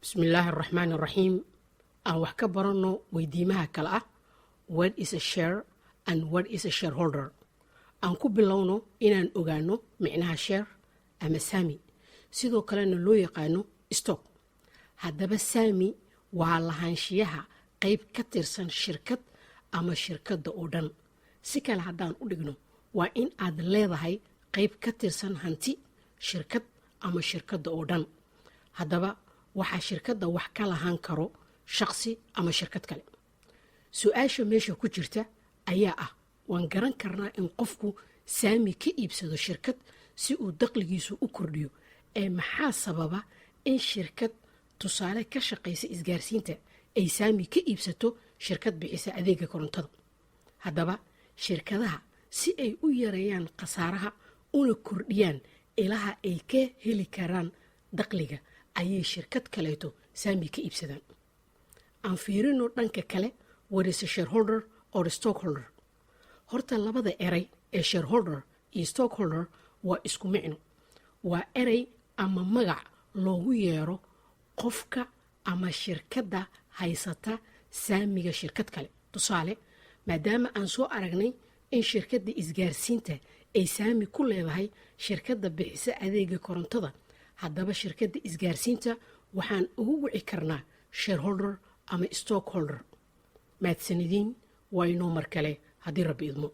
Bismillaahi araxmaani araxiim. Aan wax ka baranno weydiimaha kale ah: What is a share and what is a shareholder? Aan ku bilowno inaan ogaano micnaha share ama saami, sidoo kalena loo yaqaano stock. Haddaba, saami waa lahaanshiyaha qayb ka tirsan shirkad ama shirkadda oo dhan. Si kale haddaan u dhigno, waa in aad leedahay qayb ka tirsan hanti, shirkad ama shirkadda oo dhan. Haddaba, waxaa shirkadda wax ka lahaan karo shaqsi ama shirkad kale. Su-aasha meesha ku jirta ayaa ah: waan garan karnaa in qofku saami ka iibsado shirkad si uu dakhligiisu u kordhiyo, ee maxaa sababa in shirkad, tusaale, ka shaqaysa isgaarsiinta ay saami ka iibsato shirkad bixisa adeega korontada? Haddaba, shirkadaha si ay u yareeyaan khasaaraha una kordhiyaan ilaha ay ka heli karaan dakhliga ayay shirkad kaleeto saami ka iibsadaan. Aan fiirino dhanka kale: What is a shareholder or stockholder? Horta, labada eray ee shareholder iyo stockholder waa isku micno. Waa erey ama magac loogu yeero qofka ama shirkadda haysata saamiga shirkad kale. Tusaale, maadaama aan soo aragnay in shirkadda isgaarsiinta ay saami ku leedahay shirkadda bixisa adeega korontada, haddaba shirkadda isgaarsiinta waxaan ugu wici karnaa shareholder ama stockholder. Mahadsanidin. Waa inoo mar kale haddii Rabbi idmo.